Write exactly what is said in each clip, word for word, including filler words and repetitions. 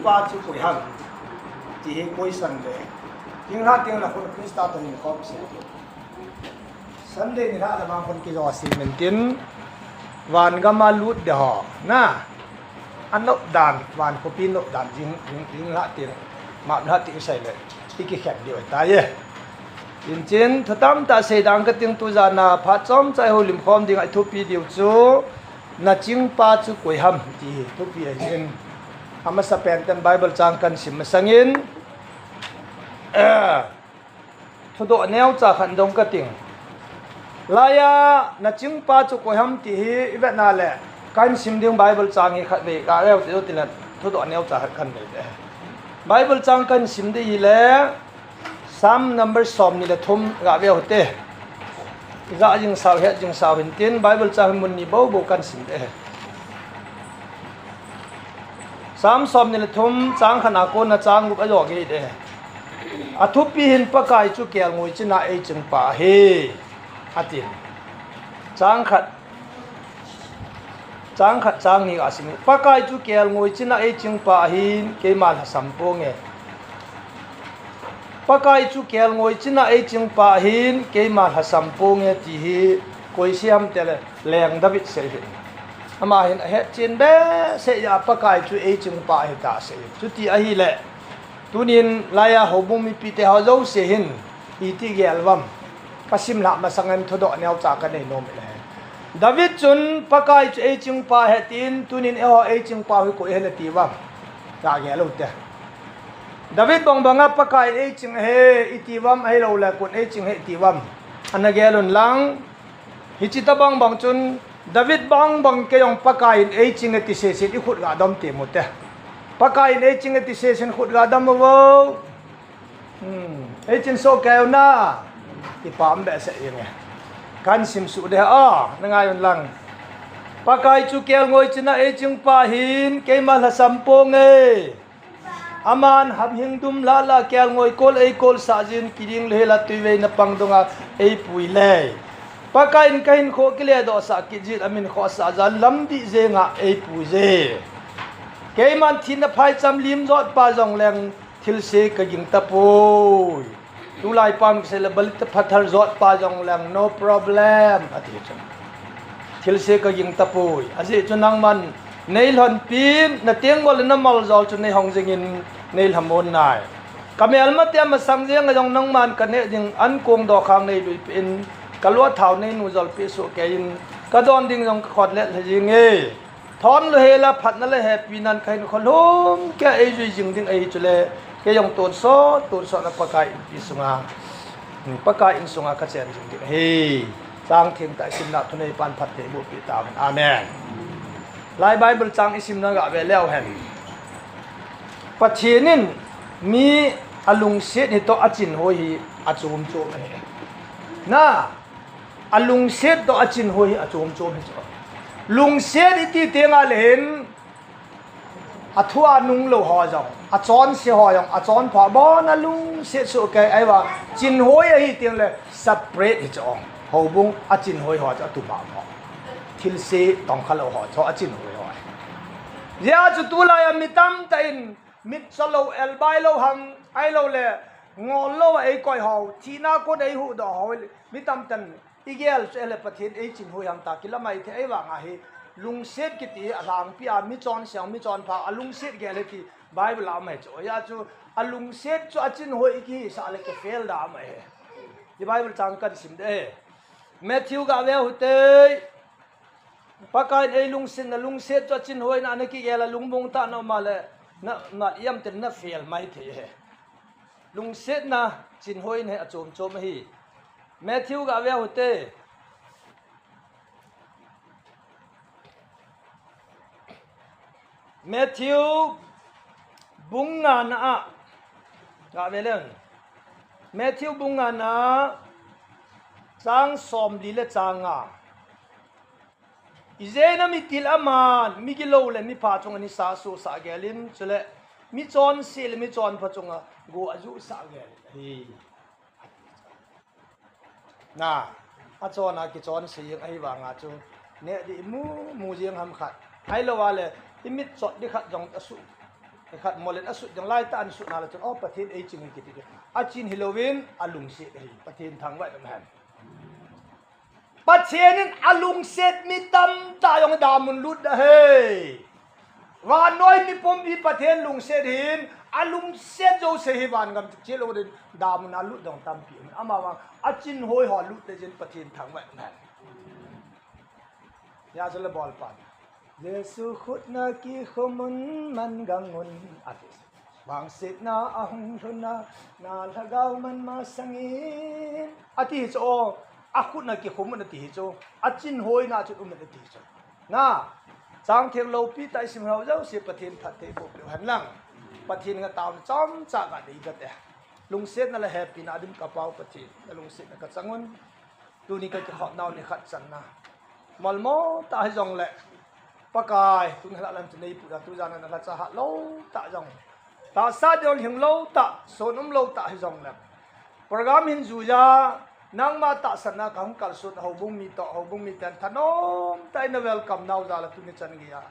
Pa chu koi ham? Ti hi koi Sunday. King ha ting la khun Krista to hin khom se. Sunday ni la la ma khun ki jo si men tin. Van gam a lut de ho. Na. Anop dan, van khopi nop dan jing, jing, jing la ting. Ma la ting sai le. Ti ki khem di ta ye. Tin chin, thu tamtah sei dang ka ting tu jana, phat chom chai ho lim khom ding a thupi diu chu. Na chingpa chu koi ham ti hi thupi ahin. Amasa pen ten Bible chang kan sim masangin, eh, thudoh neocha khat dong ka ting. Laiya, na chingpa chu koi ham ti hi i vet na le, kan sim ding Bible chang hi khat vei, ka veu ti ding ti le, thudoh neocha khat kan vei de. Bible chang kan sim ding hi le, Psalm number som ni le thum ga veu te. Ja jing sao, het jing sao hin tin, Bible chang mun ni bo bo kan sim de. Psalm som ni le thum, chang khat a kon a chang gup a jo ge de. A thupi hin Pakai chu kelngoi chin a ei chingpa ahi. Atin. Chang khat Chang khat chang ni a sim. Pakai chu kelngoi chin a ei chingpa ahin, keima lhasam ponge. Pakai chu kelngoi chin a ei chingpa ahin, keima lhasam ponge ti hi koi siam te le leng David sei hi. Ama hin a het chin behseh a Pakai chu ei chingpa ahi ta sei. Chuti ahi le. Tunin laiya houbung mipi te ho jouse hin iti gel vam. Ka sim la masang in thudoh neocha ka nei nom le. David chun Pakai chu ei chingpa ahi tin, tunin eiho ei chingpa hi koi ahi le ti vam. Ka gel u te. David bang banga Pakai ei ching ahi iti vam, ahilou le kon ei ching ahi ti vam. Ana gel un lang. Hichi ta bang bang chun David bang bang kei jong Pakai in ei ching e ti seh seh in i khut ga dom ti mu te. Pakai in ei ching e ti seh seh in khut ga dom u vo. Hmm, ei ching soh kei u na. Ti pam behseh jeng e. Kan sim suh de a, na ngai un lang. Pakai chu kelngoi chin a ei chingpa ahin, keima lhasam ponge. Aman hamhing dum la la kelngoi kol ei kol sah jin, kiding le hela tuivei na pang donga ei pui le. Pakai in ka hinkho kile doh sah kit jin, amin khoh sah jan lam dih jenga ei pui je. Keiman thina phaicham lim jot pa jong leng thilse ka ging tapoi. Tulai pan kisei le balit pathar jot pa jong leng no problem, ati chu. Thilse ka ging tapoi. Ajeh chu nangman nei lhonpin, na tenggol le na maljol chu nei hong jingin nei lhamon nai. Ka melmate masang jenga jong nangman ka neh ding an kong dokhang nei luipeh in, ka lua thao nei nujol peh soh kei in, ka don ding jong ka khot let lha jing e. Thon lou hela phatna le hepinan ka hinkho lhum kei a ei jui jing ding ahi chule, kei jong tonsot, tonsot na Pakai inpi sunga, Pakai in sunga ka chen jing ding ahi. Chang thim tah simna thunei pan phatthei bohpeh tahen. Amen. Lai Bible chang i simna ga ve leu hen. Pathen in mi alungset hi toh achinhoi hi achom chom ahi. Na, alungset toh achinhoi hi achom chom hi chu. Lungset iti tenga le hin, athu a nunglou ho jong, achonse ho jong, achonpha bon alungset soh kei, ahivang chinhoi ahi teng le separate hi chu. Houbung achinhoi ho chu atu mama. Thilse tongkha lou ho chu achinhoi ho. Hijeh a chu tulai a mi tamtah in, mit cholou, elbai lou ham, ahilou le, ngol lou a ei koi ho, thina kon ei huhdoh ho, mi tamtah in, i gel chu ele Pathen ei chinhoi ham ta, kila maithei, ahivang a hi, lungset kiti hi alhangpi a, mi chonse, mi chonpha, alungset gel hi ti, Bible a um ahi chu, hijeh a chu, alungset chu achinhoi kihisah le kifel da um ahi. Hi Bible chang kan sim de. Matthew ga ve u hite. Pakai in ei lungsetna, lungset chu achinhoina, na kigel a lungmong tah na um a le, na, na iam tin na fel maithei e. Lungsetna chinhoina hi achom chom ahi. Matthew ga ve u hite. Matthew bung nga na a, ga ve leng. Matthew bung nga na, chang somli le chang nga. Ijeh inem itile aman, migilou le mipha chunga nisa asosah gel in, chule, michonse le michonpha chunga go ajuhsah gel in ahi. Na, achon a kichonse jeng ahivang a chu, neh ding imu mu jeng ham khat. Ahilou a le, i mitchot ding khat jong asuh. Khat molin asut ding lai ta, an sut na le chun, oh, Pathen ei ching hi kiti. Achin hilouvin, alungset hi. Pathen thangvah in umhen. Pathen in alungset mi tamtah jong damun lut da hi. Vannoi mipumpi Pathen lungset hin, alungset jouse hi vangam cheh lou ding, damun a lut ding tampi. Amavang, achin hoi ho lut le jin Pathen thangvah in umhen. Hijeh a le bolpa. Jesu khut na kikhum un, man gang un, ati. Vangsetna ahung lhun a, na lhagao man masangin, ati hi chu, akhut na kikhum un ati hi chu, achin hoi na chu um in ati hi chu. Na, Changtheng loupi tah isim ho jouse Pathen phatthei boh peh hen lang. Pathen ngah taona chomcha ga dei kate. Lungsetna le hepina ding ka Pau Pathen, na lungsetna ka chang un. Tuni ka kikhop nau ni khat channa. Malmo tah hijongle, Pakai, tuni lhah lam chu nei pu da, tujan a na lhacha hat lou tah jong, tahsa ding hing lou tah, son um lou tah hijongle, program hin juiya, nangma tahsan a ka hung kalson, houbung mi toh, houbung miten thanom tah in na welcome nau jal a tuni chan geiya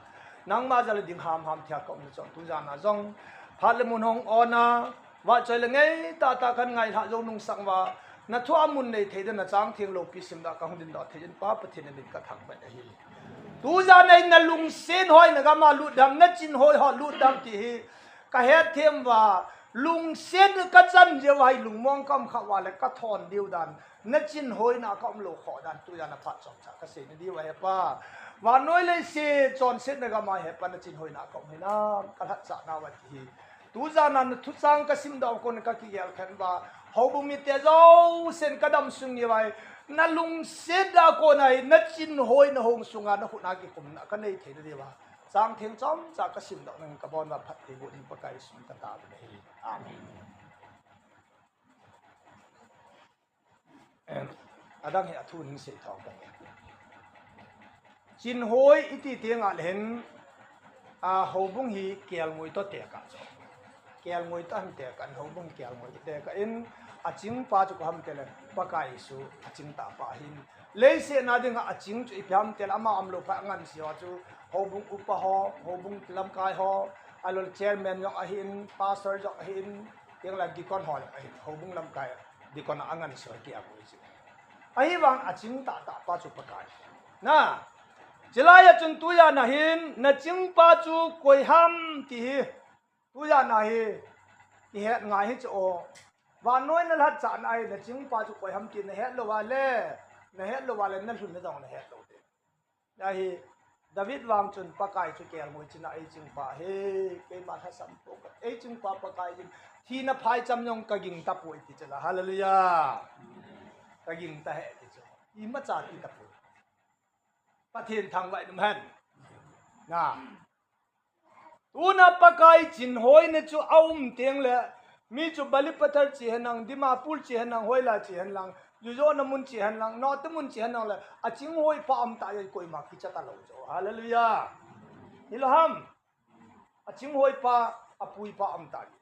nangma jal a ding hamham thei a ka um na chu, tujan a jong phat le mun hung on a, vahchoi le ngei tah tah kan ngailhah jou nungsang uva, na thu a mun nei thei ding, na Changtheng loupi sim da ka hung dingdoh thei ding, Pa Pathen na min ka thangvah ahi. Tujan a hin na lungset hoi na gam a lut dam, na chin hoi ho lut dam ti hi ka hetthem uva, lungset ka chan jeh uva hi lungmong ka um kha uva le ka thon diu dan, na chin hoi na ka um lou khoh dan, tujan a phat chomcha ka sei na diu ahi Pa. Vannoi leiset chonsetna gam a hi Pa, na chin hoi na ka um hinam, ka lhacha nau ati hi. Tujan a na thuchang ka simdoh a kon ka kigel khen uva, houbung mite jousen ka damsung ni uva, na lungset a kon a hi, na chin hoi na hung sunga na khut na kikhum na ka nei thei na diu va. Changtheng chomcha ka simdoh nang ka bon uva phatthei boh ding Pakai sung ka taona hi. Amen. Em, adang hi athu ning sei thong ka. Chin hoi iti teng a le hin, a, houbung hi kelngoi toh tekah chu. Kelngoi toh ham tekah in, houbung kelngoi toh tekah in, aching pa chu koi ham ti le, Pakai Jesu aching tah pa ahin. Leiset na dinga aching chu ipi ham ti le, ama um lou phat a ngansei ho chu, houbung upa ho, houbung lamkai ho, ahilou le chairman jong ahin, pastor jong ahin, teng le deacon ho jong ahin, houbung lamkai deacon a angansei ho kelngoi chu. Ahivang aching tahtah pa chu Pakai. Na, chulai a chun tujan a hin, na ching pa chu koi ham ti hi. Tujan a hi, i het ngai hi chu o. Vannoi na lhatcha na hi, na ching pa chu koi ham ti na het lou a le, na het lou a le, na lhun na jong na het lou ding. Ahi, David vang chun Pakai chu kelngoi china ei ching pa hi, keima lhasam po ka, ei ching pa Pakai jin, thina phaicham jong ka ging tapoi ti chu la, hallelujah. Ka ging ta he ti chu. Imacha ti tapoi. Pathen thangvah in um hen. Na. Tuna Pakai chin hoi na chu a um teng le, mi chu Balipathar che henlang, Dimapur che henlang, hoilai che henlang, jujohna mun che henlang, notna mun che henlang le, aching hoi pa um ta jeh koima kicha talou chu. Hallelujah. Hilou ham. Aching hoi pa, apui pa um ta jeh.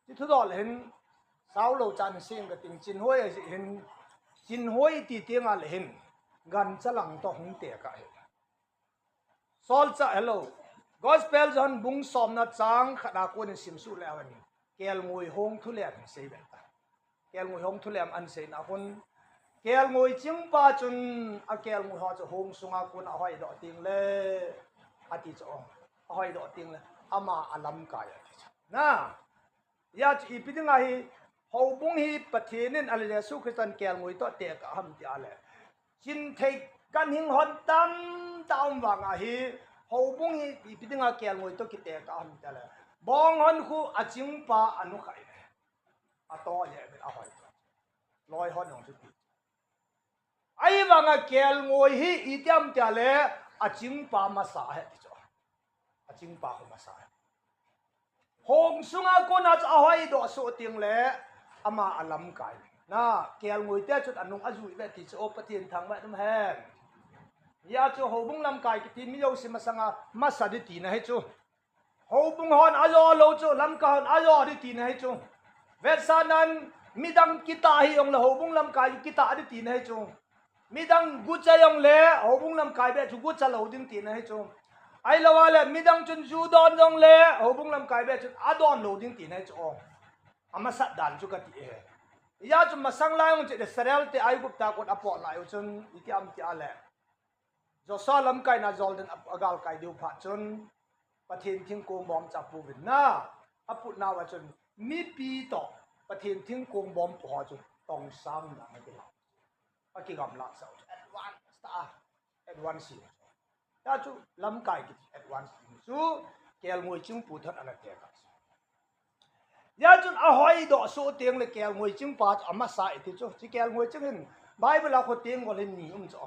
Ti thudol hin, sao lou chan sing ka ting, chin hoi ahi hin, chin hoi ti teng a le hin, gancha lang toh hung tekah hi. Solchah hello. Gospel John bung somna chang khat a kon in simsuh le ahi. Kelngoi hung thulem hin sei ve ta. Kelngoi hung thulem ahin seina hun. Kelngoi ching pa chun akelngoi ho chu hung sunga kon ahoidoh teng le. Ati chu o. Ahoidoh teng le. Ama alamkai ati chu. Na. Hijeh chun ipi dinga hi, houbung hi Pathen in ahilou le Jesu Christan kelngoi toh tekah ham ti a le. Chin thei ganhing hon tamtah um vang a hi, houbung hi ipi dinga kelngoi toh kitekah ham ti a le. Bong hon khu aching pa anu khai le. Ato ye min ahoi. Loi hon jong chu ti. Ahivanga kelngoi hi iti ham ti a le, aching pa masa ahi ti chu. Aching pa khu masa ahi. Hung sunga kona chu ahoidoh soh teng le, ama alamkai. Na, kelngoi te chun anung ajui ve ti chu, o Pathen thangvah in um hen. Hijeh chun houbung lamkai kiti mi jouse masanga masa ding tina hi chu. Houbung hon ajo lou chu, lamkai hon ajo ding tina hi chu. Vetsahnan midang kitah hi jong le houbung lamkai kitah ding tina hi chu. Midang gucha jong le houbung lamkai beh chu gucha lou ding tina hi chu. Ahilou a le, midang chun ju don jong le, houbung lamkai beh chun adon lou ding tina chu o. Amasat dan chu kati e. Hijeh chun masang lai hung chu Israel te Aigupta kon apot lai u chun, iti ham tia le. Joshua lamkaina Jordan a, agalkai diu phat chun, Pathen thingkong bom chu apu uvin na, aput nauva chun, mipi toh, Pathen thingkong bom pu ho chu, tongsang na na kila. Akigamla sau chu, advance ta, advance. Hijeh chu, lamkai kiti advance chu, kelngoi chingpu thon ana te ka. Hijeh chun ahoidoh soh teng le kelngoi chingpa chu amasa iti chu. Chi kelngoi ching hin Bible a khu tenggol hin ni um chu.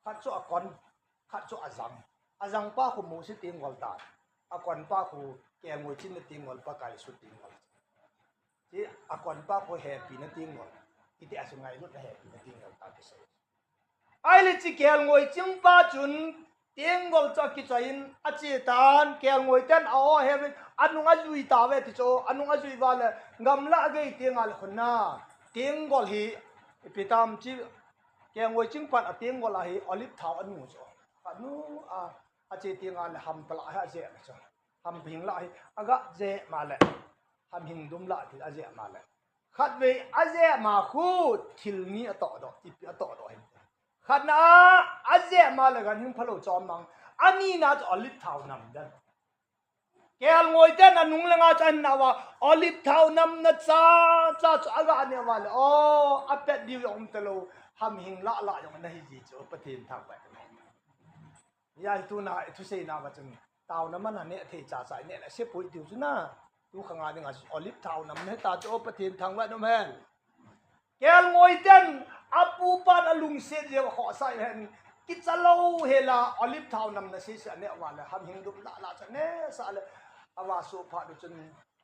Khat chu akon, khat chu ajang. Ajang pa khu Mose tenggol tan. Akon pa khu kelngoi ching le tenggol Pakai Jesu tenggol. Chi akon pa khu hepina tenggol. Iti a chu ngailutna hepina tenggol ta kisei. Ahile chi kelngoi chingpa chun tenggol chu akichoi in ache tan, kelngoi ten a-o hevin anung ajui tauve ti chu, anung ajui uva le gamla agei teng a le khun na tenggol hi ipi tam chi kelngoi chingpan atenggol a hi olive thao anu chu. Anu a, ache teng a le ham tala hi ajeh chu. Ham hing la hi aga jeh ma le. Ham hing dum la ti ajeh ma le. Khatvei ajeh ma khu thil ni atoh doh, ipi atoh doh hin. Khatna ajeh ma le ganhing phalou chom mang. Anina chu olive thao nam den. Kelngoi ten anung le nga chu ahin nauva olive thao namna cha, cha chu aga ne uva le. O, apet diu jong um talou. Ham hing la la jong ana hi ji chu Pathen thangvah. Hijeh a hi tuna, i thuseina uva chun, taona man a neh thei chacha i neh le sepoi tiu chu na. Tu khang a dinga olive thao nam neh ta chu, o Pathen thangvah in um hen. Kelngoi ten, apupan alungset jeh a khohsah u hen. Kicha lou hela, olive thao namna sese aneh uva le, ham hing dum la la chu aneh sah le, ava soh phat u chun,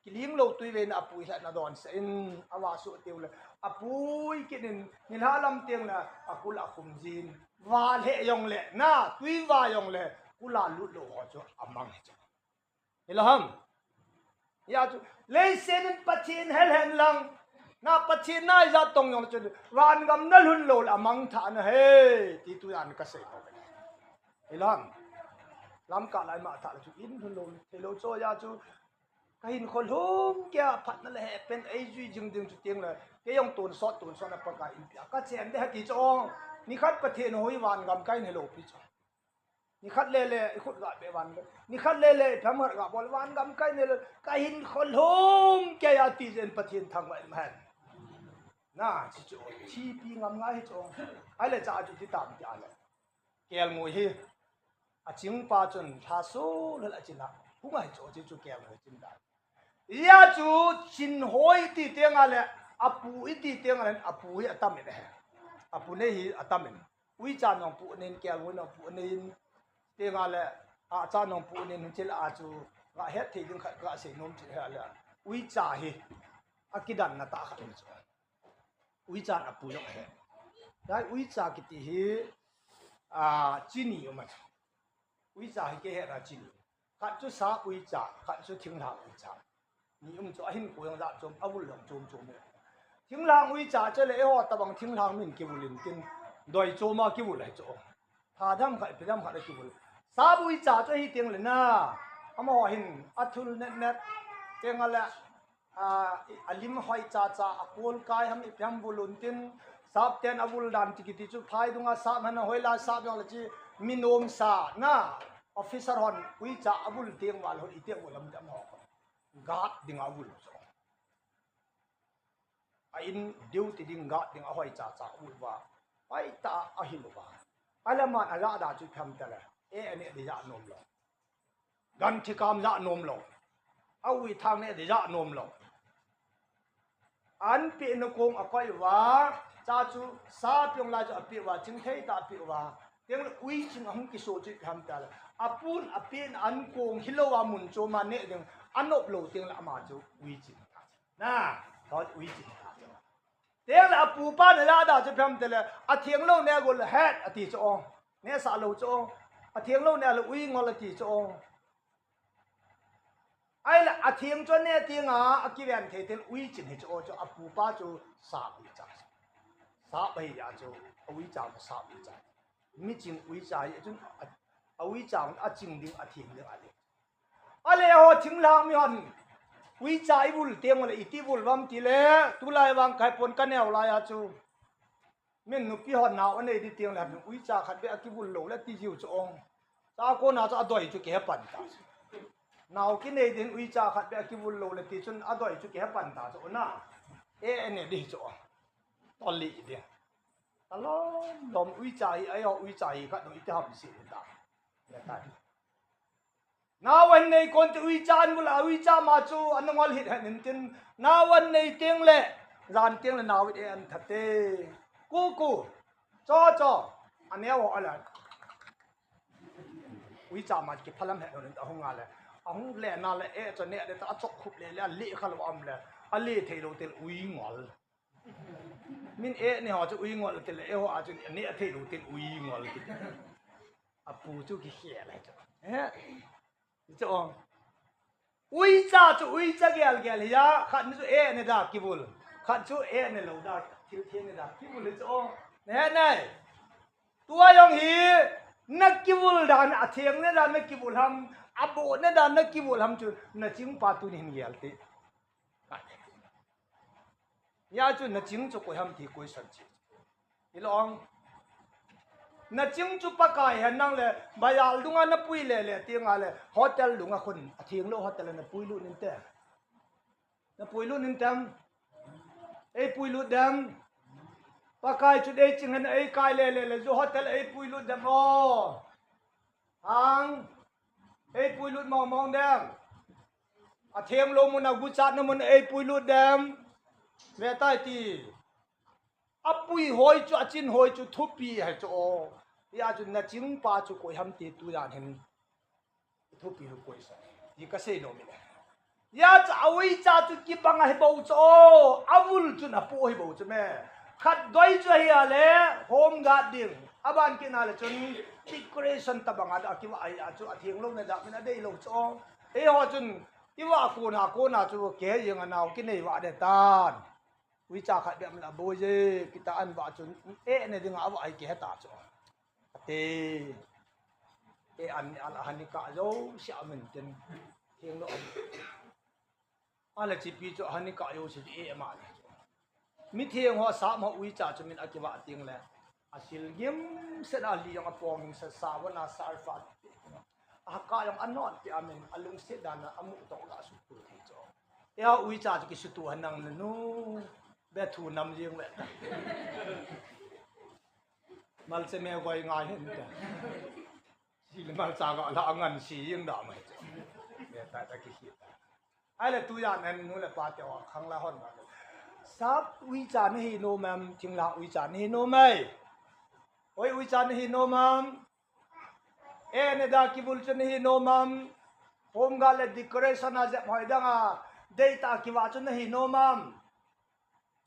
kiling lou tui vei in apui lhah in adon sah in, ava soh teu le, apui kit in, nilhah lam teng le, akul akhum jin, va lheh jong le, na, tui va jong le, kul a lut lou ho chu amang hi chu. Hilou ham? Hijeh chu, leiset in Pathen hel hen lang, na Pathen na ijat tong jong le chu, vangam na lhun lou le amang tha na he, ti tujan kasei ho. Hilou ham? Lamkah lai ma tha le chu, in lhun lou, thei lou chu hijeh chu, Kahin kholhum kei a phatna le hepen eijui jing ding chu teng le, kei jong tonsot, tonsot a Pakai in pia. Kachen de hati chu. Nikhat Pathen hoi vangam kahin helou pi chu. Nikhat lele, ikhut ga be vangam. Nikhat lele, iphamhat ga bol vangam kahin helou. Kahin kholhum kei a ti jen Pathen thangvah in hen. Na, chi chu. Thipi ngam ngai hi chu. Ahile cha chu ti tam ti a le. Kelngoi hi. Achingpa chun lhaso lel achin a. Hunga hi chu, chi chu kelngoi chin dan. Hijeh chu chin hoi iti teng a le, apu iti teng a le, apu hi atam in ahi. Apu nei hi atam in. Uicha nong pu nei in, kelngoi nong pu nei in. Teng a le, acha nong pu nei in, chil a chu, ga het thei ding khat ga sei nom chi he a le. Uicha hi, akidan na ta khat in chu. Uicha apu jong ahi. Dai uicha kiti hi, a, chini um a. Uicha hi kei hera chini. Khat chu sap uicha, khat chu thinglhang uicha. Ni um chu ahin ko jong jat chom, avul jong chom chom. Thinglhang uicha chu le eiho tabang thinglhang min kivul in tin. Doi chom a kivul ahi chu. Tha dam khat, pi dam khat a kivul. Sap uicha chu ahi teng le na. Amaho hin athul net net. Teng a le a, alim hoi cha cha, akol kai ham ipi ham vul un tin, sap ten avul dan ti kiti chu, phai dunga sap hana hoila sap jong le chi, mi nom sa, na, officer hon, uicha avul teng val hon, ite vul lam dem ho. Guard dinga avul chu. A in duty ding guard ding ahoi cha cha avul va. Pai ta ahil va. Alaman aja da chu tham ta le. E ani di ja nom lo. Gan thikam ja nom lo. A ui thang ne di ja nom lo. An pi na kong a koi va, cha chu sa piong la chu a pi va, ching thei ta pi va. Teng le ui ching a hung kiso chu ham ta le. A pun a pin an kong hilo a mun chu ma ne ding. A nop lo teng le ama chu ui ching ta. Na, thot ui ching ta chu. Teng le a pu pa na la da chu pham te le, a thiang lo ne gol het a ti chu ong. Ne sa lo chu ong. A thiang lo ne le ui ngol a ti chu ong. Ai le a thiang chu ne ti nga, a kiven thei te le ui chin hi chu ong chu a pu pa chu sa ui cha. Sa bai ya chu, a ui cha sa ui cha. Mi ching ui cha hi chun a, A uicha a ching ding, a theng ding a ding. Ale ho thinglhang mi hon uicha i vul teng le iti vul vam ti le, tulai vang kai pon ka neo lai a chu. Min nupi hon nau anei di teng le uicha khat be a kivul lou le ti jiu chu ong. Cha kona chu a doi chu kihe pan ta. Nau kinei din uicha khat be a kivul lou le ti chun a doi chu kihe pan ta chu na. E ene di chu ong. Toli di. Talom lom uicha hi, ai ho uicha hi khat no iti ham si ta. Le ta di. Nau an nei kon ti uicha an vul a uicha ma chu an ngol hit hen in tin. Nau an nei teng le, jan teng le nau it e an thate. Ku ku. Cho cho. An neo ho a le. Uicha ma kiphalam het no in a hung a le. A hung le na le e cho ne de ta a chok khup le le a le kha lo am le. A le thei lo tel ui ngol. Min e ne ho chu ui ngol ti le, e ho a chu ne a thei lo tin ui ngol ti. A pu chu kikhel le chu. He? Chu ong. Uicha chu uicha gel gel hi ya, khat ni chu e ne da kivul. Khat chu e ne lo da, thil theng ne da kivul hi chu ong. Ne he nai. Tua jong hi na kivul dan, a theng ne dan na kivul ham, a bo ne dan na kivul ham chu na chingpa tuni hin gel ti. Ya chu na ching chu koi ham ti koi san chi. Ilong. Na ching chu Pakai hen nang le, bazar dunga na pui le le ti nga le, hotel dunga khun, a theng lo hotel na pui lut nin te. Na pui lut nin tem. Ei pui lut dem. Pakai chu dei ching hen ei kai le le le, zu hotel ei pui lut dem o. Hang. Ei pui lut mong mong dem. A theng lo mun a guchat na mun ei pui lut dem. Ve tai ti. A pui hoi chu, a chin hoi chu thupi hai chu o. Ya chu na chingpa chu koi ham ti tu dan hin. Thupi hu koi sa. Yi ka sei no mi ne. Ya chu a uicha chu kibang a hi bo chu o. A vul chu na pu hi bo chu me. Khat doi chu hi a le home guard ding. A ban kit na le chun decoration tabang a da kiva ai a chu a theng lo na da min a dei lo chu o. Ei ho chun kiva kona kona chu ke jing a nau kinei va de tan. Uicha khat bep la boi je, kita an va chun, e ne ding a va ai ke ta chu. Ate, e an, an, han ni ka jo, si a min tin, theng lo. Ala chi pi chu han ni ka jo si e ma le. Mi theng ho sa ma uicha chu min a kiva ting le. A sil gim set a li jong a pong sa sa wa na sa fa. A ka jong a non pi a min, a lungset dan a mu to ga su tu thei chu. Ya uicha chu kisutu hanang le nu. Be thu nam jing ve ta. Mal che me goi ngai hin ta. Si le mal cha ga la ngan si jing da mai chu. Be ta ta ki si ta. Ai le tu ya nen nu le pa te wa khang la hon ma. Sap uicha ni hi no mam, thing la uicha ni hi no mai. Oi uicha ni hi no mam. E ne da kivul chu ni hi no mam. Home guard le decoration a jep hoi dang a. Dei ta kiva chu ni hi no mam.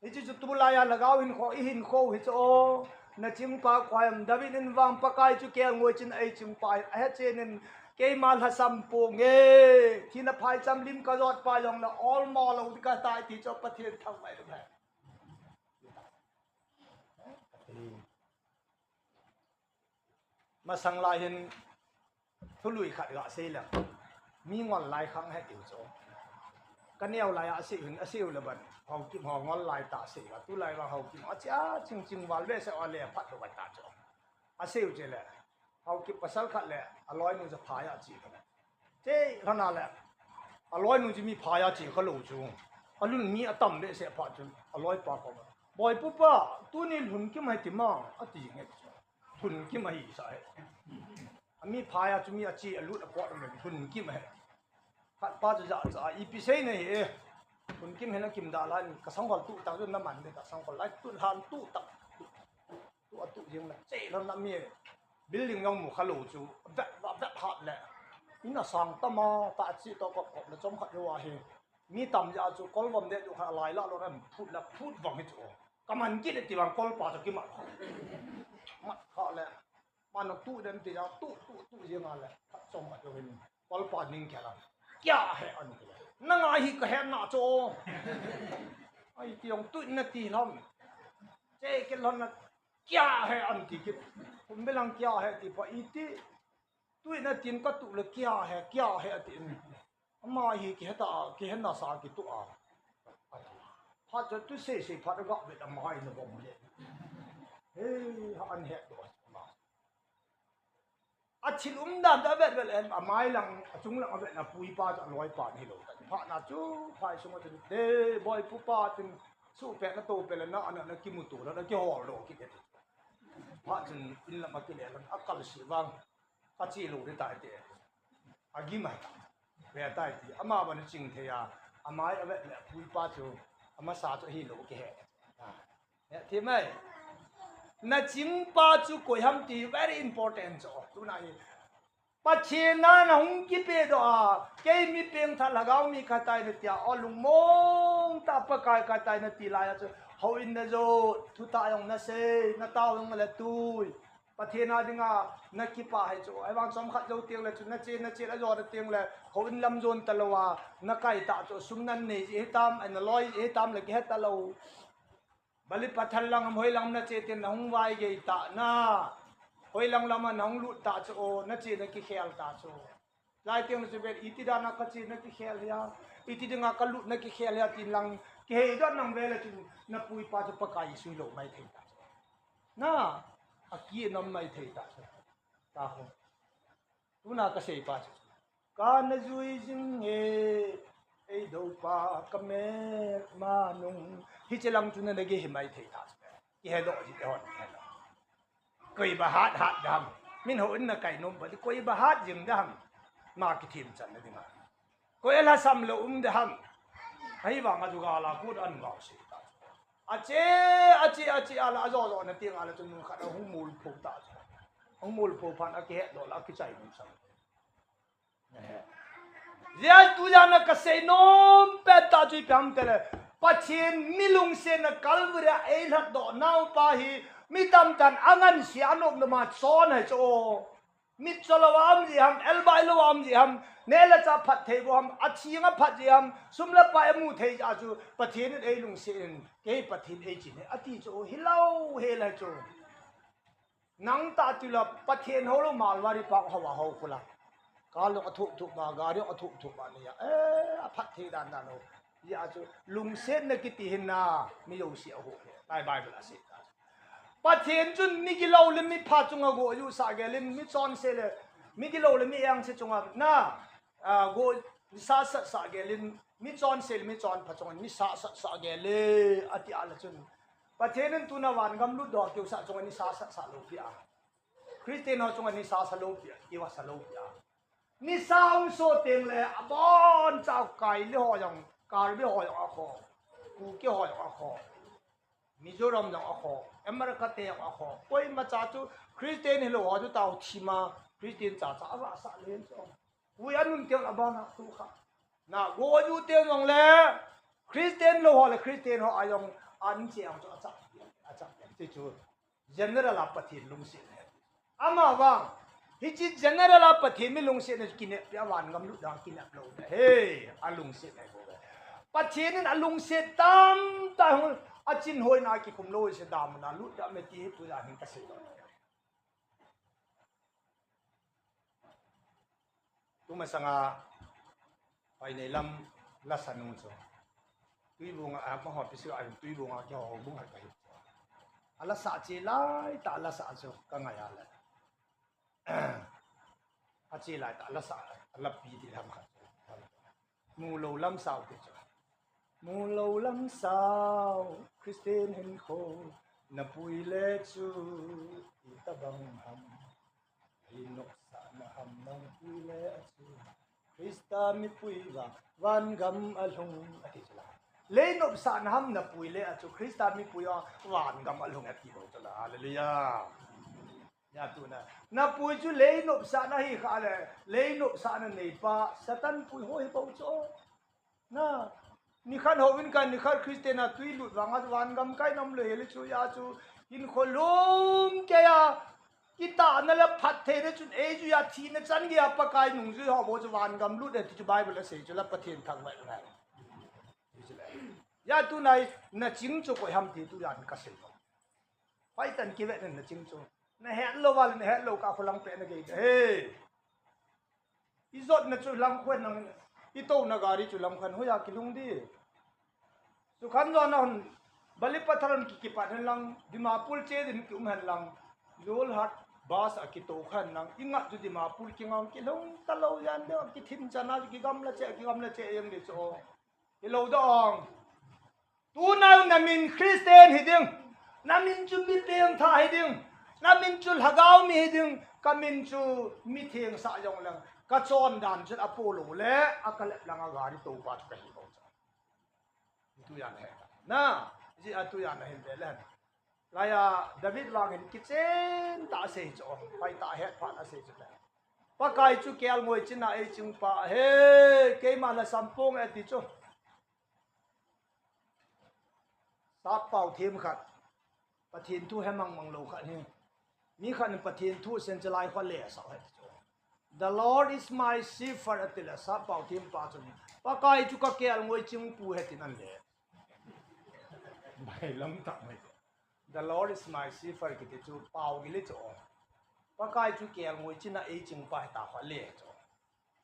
Hichu chu tulai a lagao hin kho, i hin kho hi chu o. Na chingpa koi am David in vang Pakai chu kel ngoi chin ei chingpa a he chen in keima lhasam po nge. Thina phai cham lim ka jot pa jong la ol mo lo ka tai ti chu Pathen thang mai lo. Masang lai hin thului khat ga sei leng. Mi ngol lai khang he tiu chu. Ka neo lai a sei hin, a sei u le ban. Hau kim ho ngol lai ta sei ga. Tu lai ga hau kim a chia ching ching val ve se a le phat lo ta chu. A sei u che le. Hau kim pasal khat le, a loi nu cha pha ya chi khat. Che lhon a le. A loi nu chi mi pha ya chi kha lo chu. A lun mi a tam le se pha chu. A loi pa ko. Boi pu pa, tu ni lhun kim hai ti ma, a ti nge chu. Lhun kim ahi sa e. A mi pha ya chu mi a chi a lut a pot a lhun kim ahi. Khat pa chu ja cha i pi sei nei e. Lhun kim he na kim da la ni ka sang hol tu tak chu na man de ka sang hol lai tu han tu tak. Tu a tu jing na che lo na mi. Building jong mu kha lo chu. Vet va vet hat le. Ina sang ta ma ta chi to kop kop le chom khat yo a hi. Mi tam ja chu kol vom de du kha lai la lo ran phut la phut vang hi chu. Ka man kit le ti vang kol pa chu ki mat. Mat kha le. Man tu den ti ja tu tu tu je ma le. Khat chom khat jo hin. Kol pa ning kya la. Kya hai an ti. Na ngai hi ka he na chu. Ai ti ong tu na ti lam. Che ke lon na kya hai an ti ki. Kum belang kya hai ti pa i ti. Tui na tin ka tu le kia he, kia he atin. Ama hi kihe ta, kihe nasa kitu a. Phat chu tu sei sei phat ga vet ama hi na bom le. He, ha an he do ama. A thil um dan ta vet vet em, a mai lang, a chung lang a vet na pui pa chu a loi pa ni lo ta. Phat na chu, phai sung a chu, de, boi pu pa chun, su pe na to pe le na, ana na kimu tu la, na kihol lo ki de. Phat chun, in lam a ki le lam, a kal si vang, ka chi lo de tai te. A gi mai ta. Ve tai ti, ama ban ching thei a, a mai a vet le a pui pa chu, a masa chu hi lo ki he. He, thi mai. Na ching pa chu koi ham ti very important chu. Tu na hi. Pathen a na hung kipe doh a, kei mi peng tha lhagao mi khat tai na tia, o lungmong ta Pakai khat tai na ti lai a chu. Houin na jo, thu ta jong na sei, na tao jong na le tui. Pathen a dinga na kipah hi chu. Ahivang chomkhat jou teng le chu, na che, na che a jo na teng le, houin lam jon ta lou a, na kai ta chu, sum nan nei ji hitam, ai na loi ji hitam le kihe ta lou. Bali Pathan lang ham hoi lang na che tin na hung vai gei ta na. Hoi lang lam a na hung lut ta chu o, na che na kikhel ta chu. Lai teng chu vet iti dan a ka che na kikhel hia. Iti dinga ka lut na kikhel hia tin lang kihei dan nang ve le chu na pui pa chu Pakai sui lo mai thei ta chu. Na, a ki nam mai thei ta chu. Ta ho. Tuna ka sei pa chu. Ka na jui jing he, ei do pa ka me ma nung. Hi che lang chu na na ge hi mai thei ta chu. Ki he do ji te hon. Koi ba hat hat dam. Min ho in na kai nom ba koi ba hat jing dam. Ma ki thim chan na ding a. Koi la sam lo um dam. Ahivang a chu ga la kut an ga sei ta. A che, a che, a che, a la, a jo jo na ting a la chu mun khat a hung mul pho ta chu. Hung mul pho phan a ki he do la ki chai mun sam. Zia tu ya na ka sei nom pe ta chu ipi ham te le. Pathen mi lungsetna Calvary a ei lhat doh nau pa hi mi tam tan a ngan sia a nom nom a chon hai chu. Mi cho lo am ji ham, el bai lo am ji ham, ne la cha phat thei bo ham, a thing a phat ji ham, sum le pai a mu thei ja chu Pathen in ei lungset in, kei Pathen ei chin he, a ti chu hi lo he lai chu. Nang ta tu la Pathen ho lo Malwari pa ho wa ho kula. Ka lo a thup thup ba, gari a thup thup ba ni ya. Eh, a phat thei dan dan lo. Ya chu lungsetna kiti hin na, mi lo si a ho. Bai Bible a sei ta. Pathen chun mi gilo le mi pha chunga go ju sa gelin mi chonse le. Mi gilo le mi engse chunga na, ah, go sa sa sa gelin mi chonse le mi chonpha chunga mi sa sa sa gele ati a la chun. Pathen in tuna van gam lut doh keu sa chunga ni sa sa sa lo pi a. Christian ho chunga ni sa sa lo pi a, ki wa sa lo pi a. Ni sa ung so teng le, a bon cha kai le ho jong, Karbi ho jong a kho, Kuki ho jong a kho, Mizoram jong a kho, America te jong a kho. Koima cha chu Christian hi lo ho chu tao thima, Christian cha cha a va sa le chu. Ui anun teng a bana tu kha. Na go ju teng jong le Christian lo ho le Christian ho a jong an che ang chu a chak, a chak ti chu general a Pathen lungset le. Ama vang hichi general a Pathen mi lungset na kinep pi a van gam lut dang kinep lo. He, a lungset le. Pathen in a lungset tam ta hung a chin hoi na ki kum lo se dam na lut da me ti tu da hin ka se lo. Tuma sanga pai nei lam la sa nung chu. Tui bunga a ma ho pi su a tui bunga ki ho bunga ka hi. A la sa che lai ta la sa chu ka ngai a la. A che lai ta la sa a la pi ti lam kha. Mu lo lam sao ti chu. Mu lo lam sao Christian hin kho na pui le chu i ta bang ham. Lei nopsahna ham nang pui le a chu Krista mipui vang van gam a lhung a ti chu la. Lei nopsahna ham na pui le a chu Krista mipui vang van gam a lhung a ti lo chu la. Hallelujah. Ya tu na. Na pui chu lei nopsahna hi kha le. Lei nopsahna nei pa Satan pui ho hi bo chu. Na, nikhat ho in ka nikhat Christian a tui lut vang a van gam kai nam le heli chu ya chu in kholum ke ya kita na la phat thei na chun ei chu ya thi na chan ge ya Pakai nung chu ho bo chu van gam lut e ti chu Bible a sei chu la Pathen thang vai ngai. Ya tu nai na ching chu koi ham ti tu yan ka sei. Pai tan ki ve na ching chu. Na het lo val na het lo ka kholang pe na ge. Hey. I jotna chu lang khuan lang, i touna gari chu lang khuan hoiya kilhung di. Sukhan jona hon, Balipathar hon ki, kipat hen lang, Dimapur che din ki um hen lang, Jorhat bus a kitou khan lang, i ngat chu Dimapur kingang kilhung talou jan de, kithin chana kigamla che, kigamla che jeng di chu. Hilou dong. Tuna na min Christian hi ding, na min chu mi pengtha hi ding, na min chu lhagao mi hi ding, ka min chu mi thengsah jong leng, ka chondan chun a polou le, a ka lep langa gari toupa chu ka hi bou chu. Tu jan he. Na, ji a tu jan a hin ve le. Laiya David vang hin kichen tah a sei chu, pai tah a het phat a sei chu le. Pakai chu kelngoi chin a ei ching pa, he, keima la sampong e ti chu. Sappao them khat, Pathen thu he mang mang lou khat hi. Mi khat in Pathen thu sen chalai kho le sa he chu. "The Lord is my shepherd," ati le sappao them pa chu, "Pakai chu ka kelngoi ching pu he," tin an le. Bailam tah mai. "The Lord is my shepherd," kiti chu pao gile chu. Pakai chu kelngoi chin a ei ching pa he ta kho le chu.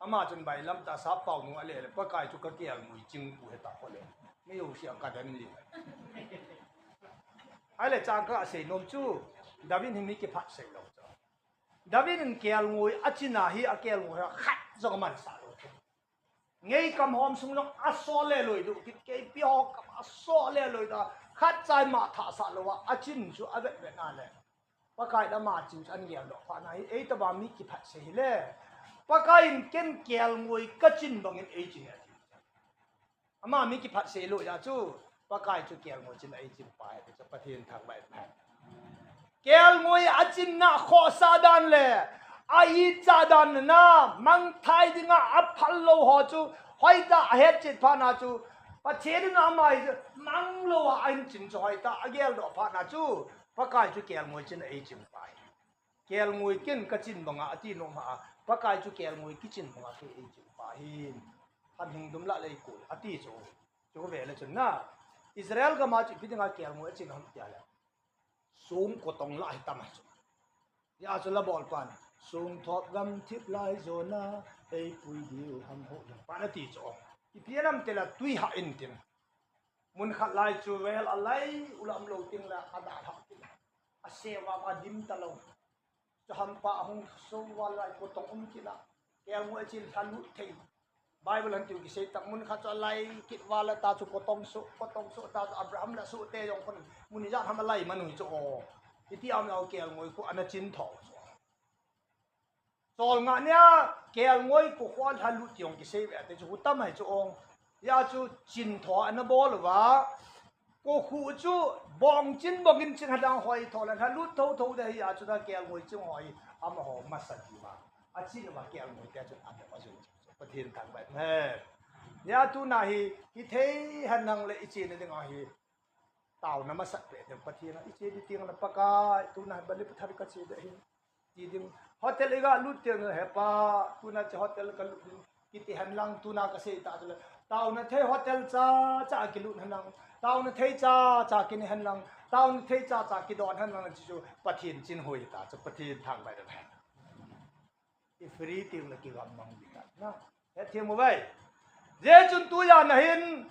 Ama chun bailam tah sappao nung a le le, Pakai chu ka kelngoi ching pu he ta kho le. Mi u sia ka dan li. Ahile chang ka sei nom chu, David hi mi kiphat sei lou chu. David in kelngoi a chin a hi, a kelngoi a khat jong a man sa lou chu. Ngei kam hom sung jong a so le loi du, kit kei pi ho kam a so le loi da, khat chai ma tha sa lou a, a chin chu a vet vet na le. Pakai in ama chin chu an geldoh phat na hi, ei tobang mi kiphat sei hi le. Pakai in ken kelngoi ka chin bangin ei chin e. Ama mi kiphat sei lou ja chu, Pakai chu kelngoi chin a ei chin pa he, chu Pathen thangvah in he. Kelngoi a chin na khohsah dan le, a icha dan na, mangthai dinga a phal lou ho chu, hoitah a het chet phat na chu, Pathen in ama hi chu, mang lou a a in chin chu hoitah a geldoh phat na chu, Pakai chu kelngoi chin a ei chin pa hi. Kelngoi ken ka chin banga ati nom a, Pakai chu kelngoi kichin banga kei ei chin pa hin. Han hing dum la lei kul ati chu. Chu ve le chun na. Israel gam a chu ipi dinga kelngoi a chin ham tia le. Song kotong la hi tam a chu. Hia chu la bol pan. Song thop gam thip lai jona, ei pui diu ham ho jong pan ati chu. Ipi nam te la tui ha in tin. Mun khat lai chu vel a lai u lam lou ting la a da ha tin. A se va va dim ta lou. Chu hampa a hung so val lai kotong um kit a. Kelngoi a chin lha lut thei. Bible han tiu kisei tak mun khat chu a lai kit val a ta chu kotong so, kotong so ta chu Abraham la so te jong kon mun ijat ham a lai man u hi chu o. Iti am au kelngoi khu ana chin tho chu. Cholngah nia kelngoi kokhuh a lha lut ti jong kisei ve te chu khu tam hai chu ong. Hia chu chin tho ana bol uva. Kokhuh chu bong chin bong in chin hadang hoi tho le lha lut tho tho de hia chu ta kelngoi chin hoi amaho masa ji ma. A chin uva kelngoi te chu a de ma chu Pathen thangvah in he. Hia tuna hi, hi thei hen lang le i chin ding a hi. Taona masat pe ding Pathen a i che di teng le Pakai, tuna Balipathar ka che de hi. Ti ding hotel i ga lut teng le he Pa, tuna che hotel ka lut ding. Kiti hen lang tuna ka sei ta chu le. Taona thei hotel cha cha kilut hen lang. Taona thei cha cha kine hen lang. Taona thei cha cha kidon hen lang chu Pathen chin hoi ta chu Pathen thangvah in he. I free teng le kigam mang di ta na. Hethem u vai. Jeh chun tujan a hin,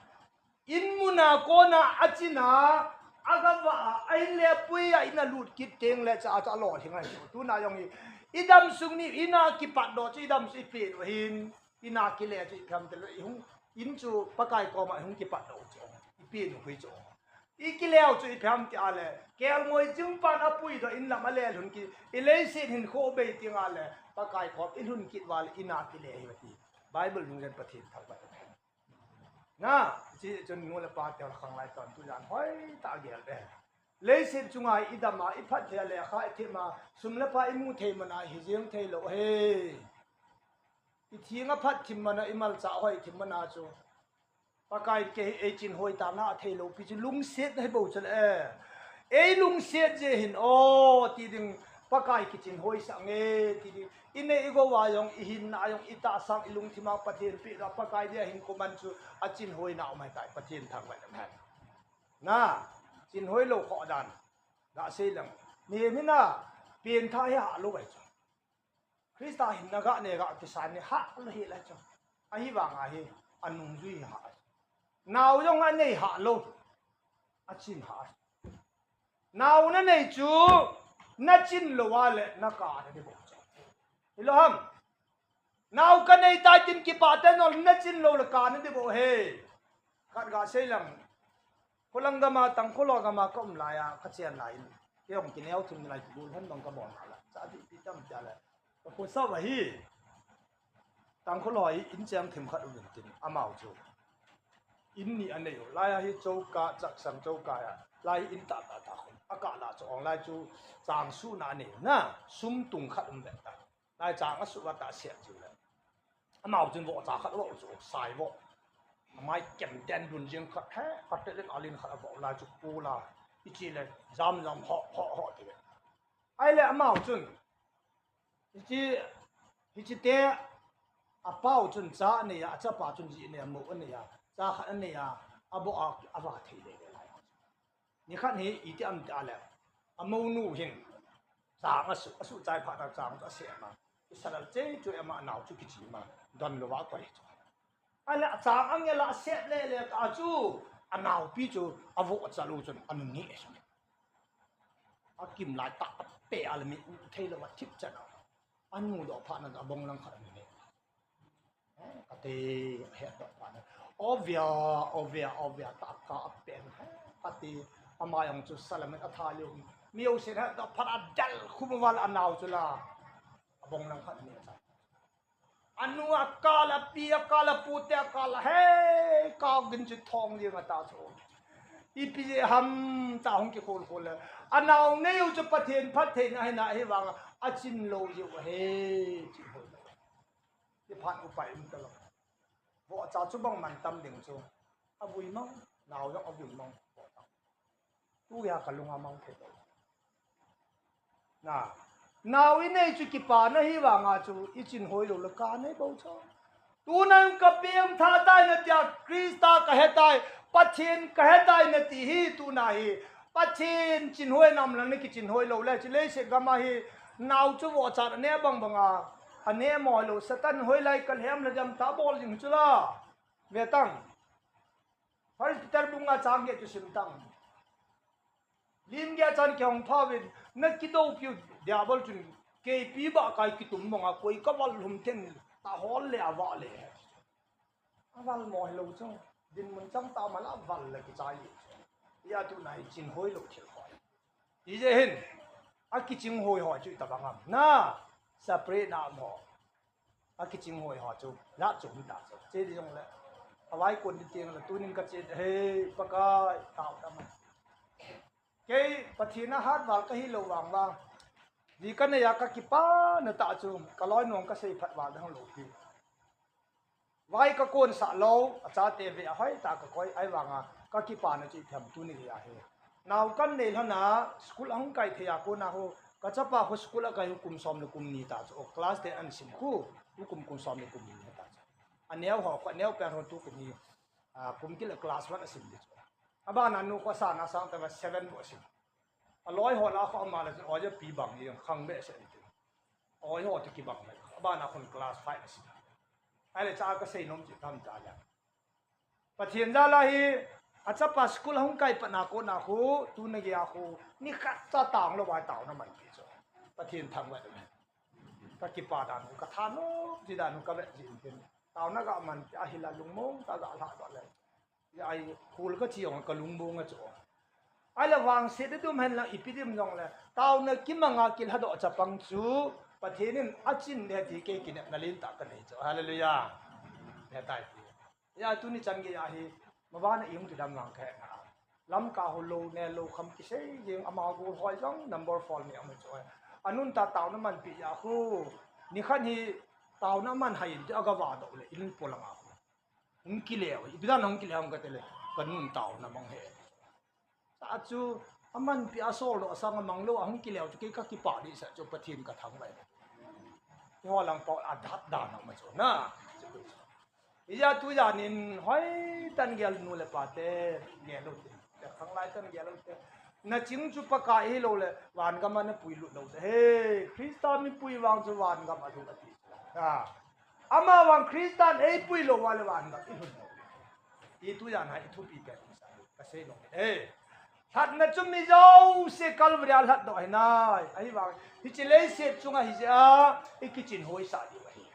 in mun a kona a chin a, a gam a, a in le pui a in a lut kit teng le cha, cha lolhing ahi. Tuna jong hi, i dam sung ni, in a kipat doh chu i dam sung i pen u hin, in a kile chu i pham te le, i hung, in chu Pakai koma i hung kipat doh chu, i pen u hui chu. I kileu chu ipi ham ti a le, kelngoi ching pan a pui doh in lam a le lhun kit, i leiset hinkho bei teng a le, Pakai kom i lhun kit uva le in a kile hi ti. Bible nung len Pathen thangvah in he. Na, chi chun nu le pa te khang lai ton tujan hoi ta gel be. Leiset chunga i dam a, i phat thei a le kha i them a, sum le pai i mu thei man a hi jeng thei lou he. I thing a phat thim man a, i malcha hoi thim man a chu. Pakai kei hi ei chin hoi ta na a thei lou pi chu lungset na hi bou chun e. Ei lungset je hin o ti ding Pakai kichin hoi sah nge ti ding. I nei i gou a jong i hinna jong i tahsan i lungthim a Pathen pe da Pakai dia hin koman chu a chin hoi na um hai tai Pathen thangvah in he. Na, chin hoi lou khoh dan. Da sei lang. Mihem hin a, pen tha hi ha lou ai chu. Christa hinna ga nei ga kisa ni ha lo hi la chu. Ahivanga hi anungjui ha. Nao jong anei ha lo. Achin ha. Nao nanei chu nachin lou a le nakah na ding bou chu. Hilou ham. Nao kanei tai tin kipah tah in nol nachin lou le kah na ding bou he. Khat ga sei lang. Khulang gam a, Tangkhul ho gam a ka um lai a, ka chen lai in. Kei jong kineo thim lai kibol hen bang ka bol lai. Cha di pi tam cha le. Ka khosa va hi. Tangkhul ho hi in cheng thim khat um in tin. Amau chu. In ni anei u. Lai a hi choka, chaksang choka a. Lai in ta ta ta khun. Akah la chu ong lai chu chang su na anei na. Sum tung khat um ve ta. Lai chang asu va ta sia chu le. Amau chun vohcha khat voh chu sai voh. Amai kem ten dun jing khat he, khat te len alin khat a voh lai chu pu la. Ichi le jam jam ho ho ho ti le. Ai le amau chun. Ichi, ichi te apau chun cha anei a, achapa chun ji anei a, mo anei a, cha khat anei a, abo a, ava thei le le lai. Nikhat hi iti am ti a le, amonu hin, chang asu, asu chai phat na chang chu asem a, i salal chei chu ema anao chu kichi ma, don lou va koi chu. Ahile achang angel a asep le le ta chu, anaopi chu, avohcha lou chun, anun ni e chu. Akim lai ta, ape a le mi u thei lou va thip chan a. Anu doh phat na abong lang khat anun ni. Kati, het doh phat na. Ovia, ovia, ovia, taka apen. Kati, ama jong chu salamin atha liu. Mi u sin het doh phat a del khum val anao chu la. Abong lang khat ni cha. Anu akal, api akal, apute akal, he, kau gin chu thong jing ata chu. Ipi je ham ta hung kikhol khol le. Anao nei u chu Pathen phattheina hina hivang achin lou jeh u ahi, chin hoi lou. Ti phat upai um talou. Vohcha chu bang man tam ding chu. Avui mang, nao jong avui mang. Vohcha. Tu ya ka lung amang thei lou. Na, nao inei chu kipana hivanga chu ichin hoi lou le kah nei bou chu. Tunan ka peng tha tai nati a, Christa kahe tai, Pathen kahe tai nati hi tuna hi. Pathen chin hoi nam lang na kichin hoi lou le, chi leiset gam a hi nao chu vohcha ne bang bang a, ane mo lou, Satan hoi lai ka lhem le jam ta bol jing chu la. Ve tang. First Peter bung nga chang get chu sim tang. Lim ge chan kihong pha vin, na kidou piu diabol chun, keipi ba kai kitum mong a, koi ka val lum ten, ta hol le a va le. A val mo hi lou chu, din mun chang ta ma la val le kichai. Ya tuna hi chin hoi lou thil hoi. Ije hin, a kiching hoi hoi chu i ta bang am. Na, sapre na mo. A kiching hoi ho chu, la chu hum ta chu. Che di jong le. A vai kon di tiang le, tunin ka che, he, Pakai, tao ta ma. Kei, Pathen a hat val ka hi lou vang vang. Di ka nei a ka kipana ta chu, ka loi nong ka sei phat val dang lou pi. Vai ka kon sa lou, a chate ve a hoi ta ka koi, ai vang a, ka kipana chu i them tuni hi a hi. Nao kan nei lhon a, school a hung kai thei a kona ho, ka chapa ho school a kai ho kum som le kum ni ta chu, o class ten an sim khu, tu kum kum som le kum ni ta chu. A neo ho, ka neo pen ho tu kum ni, a, kum kil a class one a sim di chu. A bana nu ko sa na sang ta seven bo sim. A loi ho la kho ama la chu, o ja pi bang ni khang be se ni. Oi ho ti kibang le. A bana khun class five a sim. Ai le cha ka sei nom chi tham ta le. Pathen jal a hi, a chapa school hung kai pat na kona khu, tuna gei a khu, ni khat cha tang lou vai tao na man pi chu. Pathen thangvah le. Ka kipa dan, ka thanom ji dan, ka ve ji tin. Tao na ga man, a hi la lungmong, ta ga la ba le. Ai, khul ka chi ong ka lungmong a chu. Ai la vang se de dum hen la ipi dim jong le. Tao na kimang a kil ha do chapang chu. Pathen in a chin le ti kei kinep na lin ta ka nei chu. Hallelujah. Ne tai ti. Ya tuni chan gei a hi, ma va na iung ti dam lang ka he na. Lamka ho lou ne lou kham kisei jing ama gol hoi jong number four ni ama chu. Anun ta tao na man pi ya khu. Ni khan hi tao na man hai in ti aga va do le in po lang a khu. Hung kile, ipi dan hung kile hung ka te le. Ka nun tao na mang he. Sa chu, aman pi a sol lo, asang a mang lo, a hung kile chu kei ka kipa di sa chu Pathen ka thangvah. Ho lang pau a dat dan ma chu na. Iya tu ya nin hoi tan gel nu le pa te, gel lo te. Te khang lai tan gel lo te. Na ching chu Pakai hilou le, van gam a na pui lut lou. He, Christa mipui vang chu van gam a lut ati. Ha. Ama vang Christa in ei pui lou va le van gam i lut lou. I tu jan hai i thupi pen sa. Ka sei lou. He. Lhatna chu mi jouse Calvary a lhat doh ahi nai. Ahivang, hiche leiset chunga hi jeh a, i kichin hoisah diu ahi.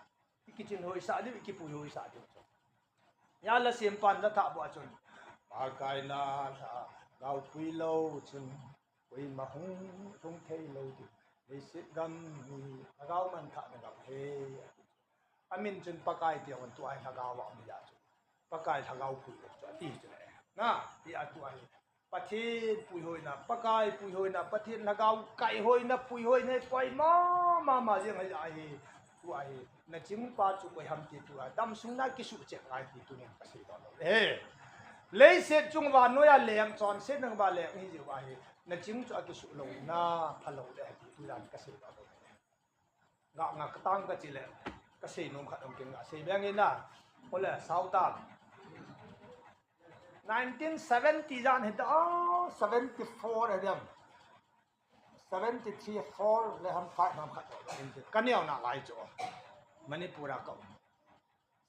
I kichin hoisah diu, i kipui hoisah diu. Hia la sempan la thah bou a chun. Pakai na lhagao pui lou chun, koima hung lhung thei lou diu. Leiset gam hi lhagao manthahna gam ahi. Amin chun Pakai tia hon tua hi lhagao a um ahi a chu. Pakai lhagao pui lou chu ati chu le. Na, tia tua hi. Pathen puihoina, Pakai puihoina, Pathen lhagao kaihoina, puihoina, poimo mama jeng ahi ahi, tua hi. Na chingpa chu koi ham ti tua, damsung na kisuh cheh ngai ti tunin ka sei doh lou. He. Leiset chung vannoi a leng chonsetna va leng hi jeh uva hi. Na ching chu akisuh lou na, phalou le ti tujan ka sei doh lou. Nga, nga ka tang ka chi le, ka sei nom khat um kin nga sei beng in na. Ole, sau ta. Nineteen seventy jan hi ta, oh, seventy four hi diam. Seventy three, four le ham five ham khat. Ka neo na lai chu. Manipur a ka um.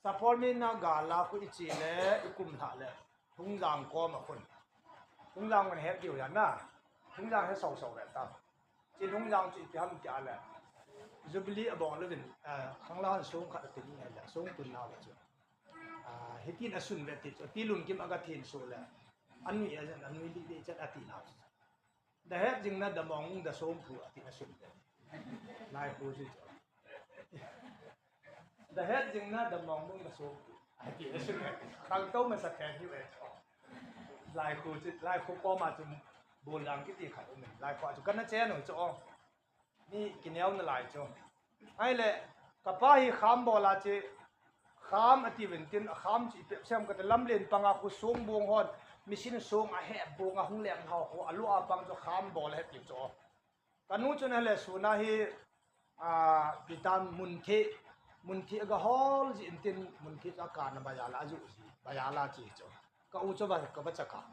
Sapormeina gal a khu i chi le, i kum lha le. Thungjang kom a khun. Thungjang man het diu yan na. Thungjang he sau sau le ta. Chi Thungjang chi ti ham ti a le. Jubilee a bong le vin, eh, khang la han sung khat a tin le, sung tun na le chu. Ah, hitin a sun ve ti chu. Ti lun kim a ka thin su le. Anui a jan, anui li li chat a ti na. Da het jing na da mong da som phu ati na sun de. Lai khu si chu. Da het jing na da mong da som phu ati na sun de. Tang to ma sa ten hi ve chu. Lai khu si, lai khu ko ma chu bol lang kiti khat um. Lai khu chu kana che no chu. Mi kineo na lai chu. Ahile, ka pa hi kham bol a chi, kham ati vin tin, a kham chi pep sem ka te lamlen panga khu song bong hon, machine song a he bong a hung leng hao khu, a lu a pang chu kham bol a he ti chu. Ka nu chun ahile suna hi, a, pitan mun thi, mun thi a ga hol ji in tin, mun thi chu a ka na ba ya la, a ju ji, ba ya la chi chu. Ka u chu ba, ka ba cha ka.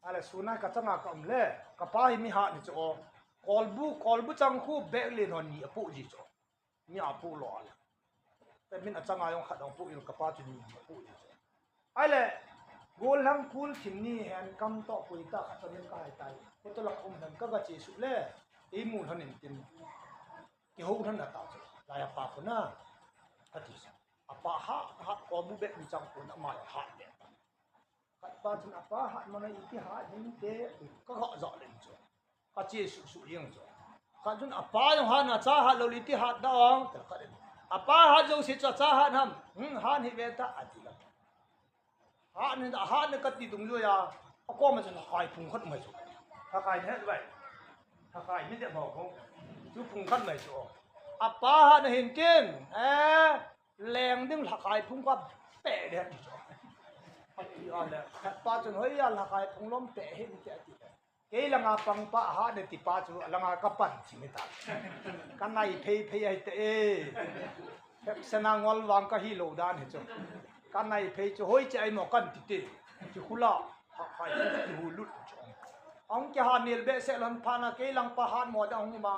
Ale suna ka changa ka um le, ka pa hi mi hat ni chu o. Kolbu, kolbu chang khu bek len hon ni a pu ji chu. Mi a pu lo ale. Te min a changa jong khat ong pu in ka pa chu ni a pu ji chu. Ale, gol lang kul thim ni hen kam to pui ta khat min ka hai tai. Ko to lak um hen ka ga chi su le. I mu hon in tin. Ki ho hon na ta chu. Lai a pa ko na. Ka ti sa. A pa ha, ha kolbu bek ni chang ko na ma ha de. Khat pa chun a pa hat mana iti hat hinte, ka ga ja len chu. Ka che su su jeng chu. Khat chun a pa jong hat na cha hat lou le iti hat da ong, ka ka len. A pa hat jo se chu cha hat ham, hmm, hat hi ve ta, ati la. Hat ni da, hat ni ka ti tung jo ya, a ko ma chun hai phung khat mai chu. Ka kai ne vai. Ka kai mi de mo ko. Chu phung khat mai chu. A pa hat na hin tin, eh, Leng ding lhakai phung ka pe de ti chu. Ati a le, khat pa chun hoi a lhakai phung lom pe hi ti ati. Kei langa pang pa ha de ti pa chu langa ka pan chi mi ta. Ka nai phei phei ai te e. Hep sena ngol vang ka hi lo dan hi chu. Ka nai phei chu hoi che ai mo kan ti te. Chu khula ha hai ti hu lut chu. Ong ke ha nil be se lon pha na kei lang pa han mo da ong ma.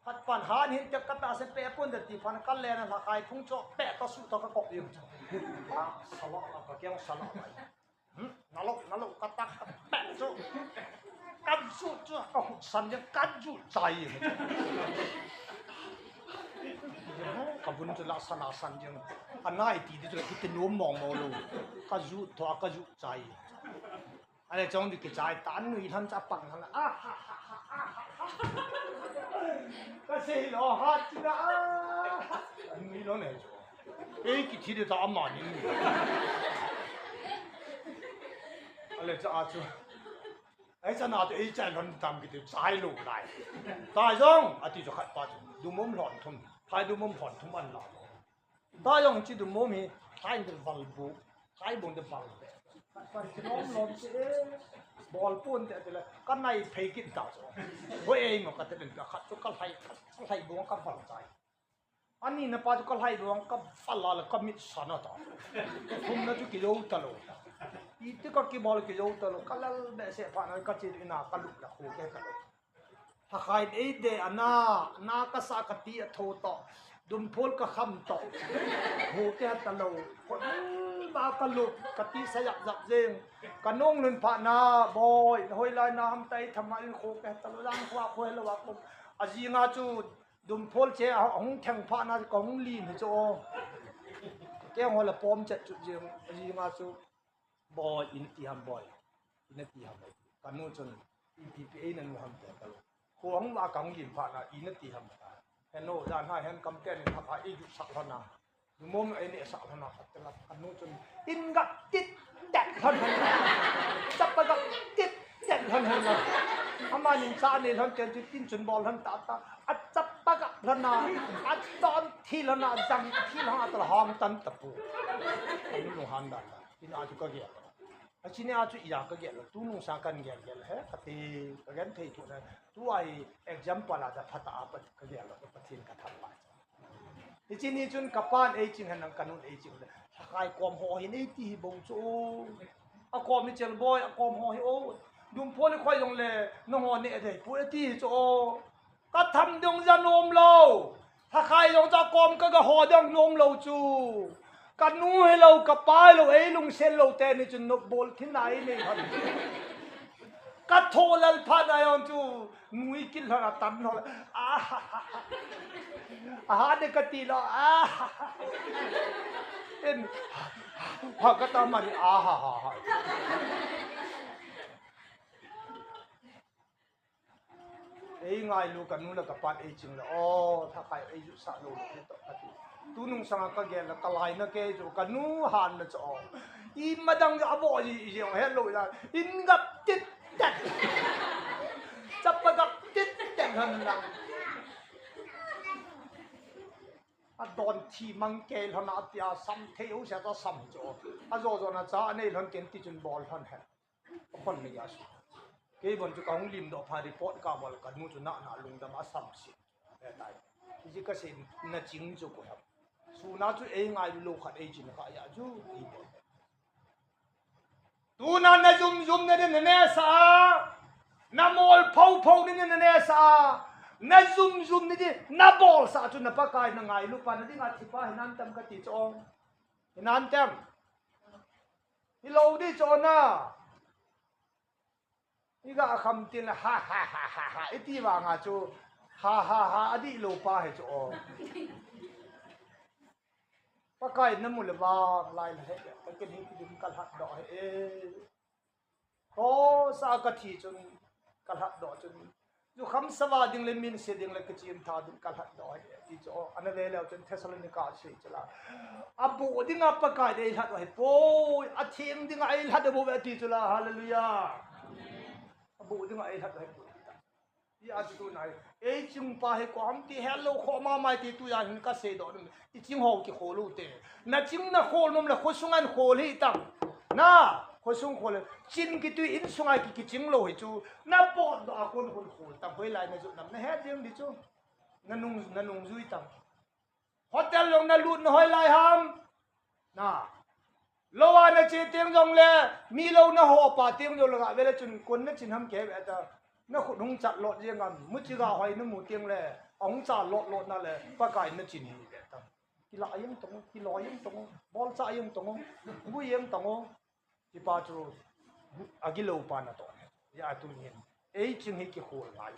Khat pan han hin te ka ta se pe pon de ti pan ka le na lhakai phung cho pe ta su ta ka kop yum cho. Ka sala la ka kyang sala. Hmm? Na lo, na lo ka ta ka pe cho. Ka ju cho ka hu san de ka ju chai. Ka bun cho la sana san de. Anai ti de cho ki te nom mong mo lo. Ka ju tho ka ju chai. Ale chong di kichai ta, an nui lhon cha pang lhon. Ah, ha, ha, ha, ha, ha. Ka sei lo, ha, chi na, ah, ha. An nui lo ne chu. Ei kithi de ta ama ni. Ale cha a chu. Ei cha na te ei chai lhon tam kiti chai lo lai. Ta jong, ati chu khat pa chu. Dumom lhon thum. Thai dumom lhon thum an la. Ta jong chi dumom hi, hai in val bu, hai bung de val be. Pan chi lom lom chi e, bol pun te te le, ka nai phei kin ta chu. Hoi ei mo ka te den ka khat chu ka lai, ka lai bung ka val chai. Ani na pa chu ka lhai bang ka pala la ka mit sana ta. Thum na chu ki lo ta lo. Iti ka ki bol ki lo ta lo. Ka lal be se pa na ka chi ina ka lu la khu ke ta lo. Thakhai ei de ana na ka sa ka ti a tho to. Dum phol ka kham to. Ho ke ta lo. Ko ba ka lu ka ti sa yak yak jeng. Ka nong lun pha na boy. Hoi lai na ham tai thama in kho ke ta lo lang kho kho lo wa ko. A ji nga chu Dum phol che a hung theng pha na ka hung lim hi chu o. Keng ho la pom chet chu jing, jing a chu. Boy, in ti ham boy. In ti ham boy. Ka nu chun, in ti pi ei na nu ham te ka lo. Ko hung la ka hung lim pha na, in ti ham ta. He no, dan ha hen kam ten in ha pha ei ju sak lhon na. Mom ei ne sa lhon a khat la ka nu chun in gap tit tet lhon lhon. Chapa gap tit tet lhon lhon la. Ama nin cha ne lhon ken chu tin chun bol lhon ta ta. A chapa gap lhon a. A ton thi lhon a jang thi lhon a ta la hong tan ta pu. Ka nu lung han dan la. Tin a chu ka ge. A chi ne a chu iya ka ge la. Tu nung sa kan ge ge la he. Ka ti ka gen thei thu na. Tu ai example a da pha ta a pa ka ge la ka Pathen ka tham la. Hiche ni chun ka pan ei ching hen lang ka nun ei ching le. Thakhai kom ho hin ei ti hi bou chu. A kom hi chel boy, a kom ho hi o. Dum phol hi khoi jong le, nang ho ne dei pu ei ti hi chu o. Ka tham dong ja nom lo. Thakhai jong cha kom ka ga ho dong nom lo chu. Ka nu hi lo, ka pa hi lo, ei lung sel lo te ni chun nop bol thin ai nei han. Ka tho lal pha na jong chu. Ngui kil lhon a tan lhon. Ah. Aha de ka ti lo. Ah. En. Ha ka ta mani. Ah, ha, ha, ha. Ei ngailu ka nu la ka pan ei ching la. Oh, thakhai ei ju sa lo lo to ka ti. Tu nung sanga ka gel la ka lai na ke chu ka nu han na chu. I madang a bo ji ji he lo la. In gap tit tet. Chapa gap tit tet han lang. A don thi mang ke lhon a tia sam thei u sia ta sam chu. A jo jo na cha nei lhon ken ti chun bol lhon he. Kon me ya su. Kei bon chu ka hung lim doh pha report ka bol ka nu chu na na lungdam a sam si. Eh, tai. Ji ka se na ching chu ko ham. Su na chu ei ngai lo khat ei chin kha ya chu. Ei bol. Tu na na zum zum na din na ne sa. Na mol phau phau ni na ne sa. Na zum zum ni di na bol sa chu na Pakai na ngailu pa na ding a thi pa hi nan tam ka ti chu ong. Hi nan tam. Hi lo di chu na. I ga kham tin la ha ha ha ha ha. I ti vang a chu ha ha ha a di lo pa hi chu o. Pakai na mu le vang lai la he. Ka kin hi ki ding ka lhat doh he. Ko sa ka thi chun ka lhat doh chun. Ju kham sava ding le min se ding le ka chim tha ding ka lhat doh he. Ti chu o. Ana ve leu chun Thessalonica sei chu la. A bu ding a Pakai dei lhat doh he. Poi, a thing ding a ei lhat doh ve ti chu la. Hallelujah. A bu ding a ei lhat doh he. Hi a chu tu nai. Ei ching pa hi ko ham ti hello kho ma mai ti tu ya hin ka sei doh dum. I ching ho ki khol u te. Na ching na khol nom le kho sung an khol hi tang. Na, kho sung khol le. Chin ki tu in sung ai ki, ki ching lo hi chu. Na pot doh a kon kon khol tang hoi lai na ju nam na he jeng di chu. Na nung, na nung jui tang. Hotel jong na lut na hoi lai ham. Na. Lo a na che teng jong le, mi lo na ho pa teng jong le ga ve le chun kon na chin ham ke ve ta. Na khut hung chat lot jeng am, mu chi ga hoi na mu teng le, a hung cha lot lot na le, Pakai na chin hi ve ta. Ki la yeng tong, ki lo yeng tong, bol cha yeng tong, bu yeng tong. Hi pa chu a gilo pa na to. Ya tu hin. Ei ching hi ki khol ngai.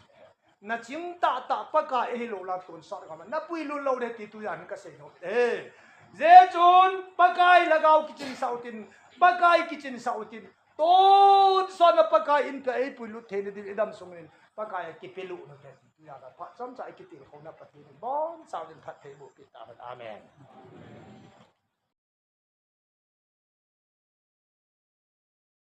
Na ching ta ta Pakai ei lo la ton sa ka ma. Na pui lu lo de ti tu ya hin ka sei no. Eh. Je chun Pakai lhagao ki chin sau tin. Pakai ki chin sau tin. Ton sa na Pakai in pe ei pui lu the ni di i dam sung in. Pakai ki pe lu no te ti tu ya da pa cham cha ki ti kho na pa ti bon sa din phat thei bu ki ta. Amen.